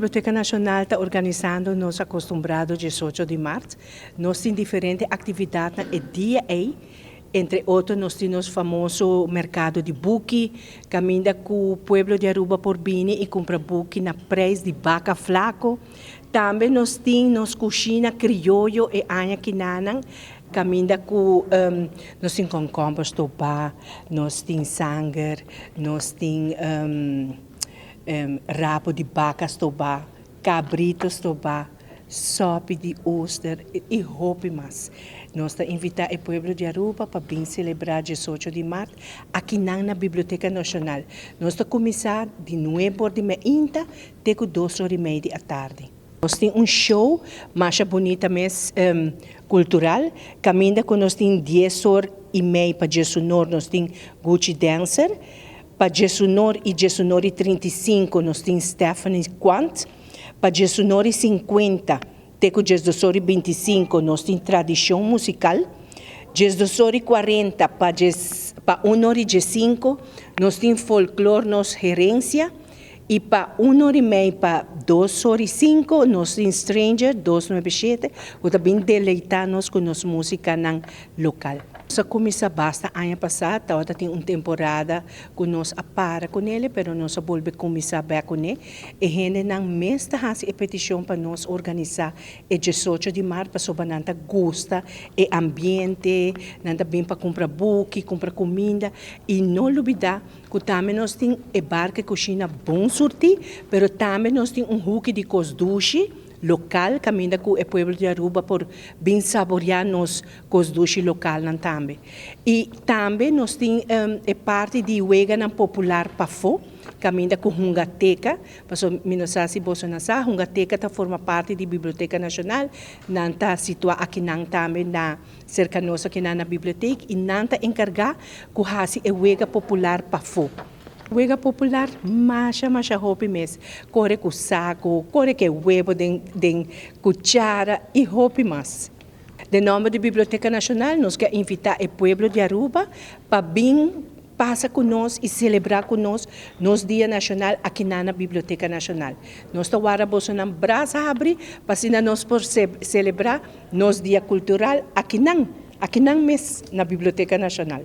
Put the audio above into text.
Biblioteca Nacional ta organisando nos acostumbrado 18 di maart. Nos tin diferente actividad e dia ey. Entre otro, nos tin famoso mercado di buki, caminda cu pueblo di Aruba por bini y cumpra buki na prijs di baca flaco. Tambe nos tin nos cushina crioyo e aña akinan, caminda cu nos tin concomber stoba, nos tin sanger, nos tin rabo di baca stoba, cabrito stoba, sopi di oester y hopi mas. Nos ta invita e pueblo di Aruba pa bin celebra 18 di maart aki na Biblioteca Nacional. Nos ta cuminsa di 9 or di mainta te 2 or y mey di atardi. Nos tin un show mas bunita mes cultural, caminda cu nos tin 10 or y mey pa 11 or nos tin Gucci Dancer, pa 11 or y 11 or y 35 nos tin Stephanie Quant, pa 11 or y 50 te 12 or y 25 nos tin tradicion musical, 12 or y 40 pa 1 or y 5 nos tin folclore Nos Herencia, y pa 1 or y mey pa 2 or y 5 nos tin Stranger 297, cu tambe deleita nos cu nos musica nan local. Nos a cuminsa basta aña pasa, tin un temporada cu nos a para cu ne, pero nos a bolbe cuminsa cu ne. E hendenan mes ta haci e peticion pa nos organisa e 18 di maart, pasobra nan ta gusta e ambiente, nan ta bin pa cumpra buki, cumpra cuminda y no lubida cu tambe nos tin e bar cu cushina bon surti, pero tambe nos tin un huki di cos dushi local, caminda cu e pueblo di Aruba por bin saborea nos cos dushi local nan tambe. Y tambe nos tin e parti di wega nan popular pafo, caminda cu Hungateca, paso mi no sa si boso nan sa, Hungateca ta forma parti di Biblioteca Nacional, nan ta situa aki nan tambe na cerca nos aki na biblioteca y nan ta encarga cu hasi e wega popular pafo. Wega popular, masha, masha hopi mes. Core cu saco, core cu webo den cuchara y hopi mas. Den nomber di Biblioteca Nacional, nos kier invita e pueblo di Aruba pa bin pasa cu nos y celebra cu nos nos Dia Nacional aki na Biblioteca Nacional. Nos ta warda boso nan brasa habri pa asina nos por celebra nos Dia Cultural aki nan mes na Biblioteca Nacional.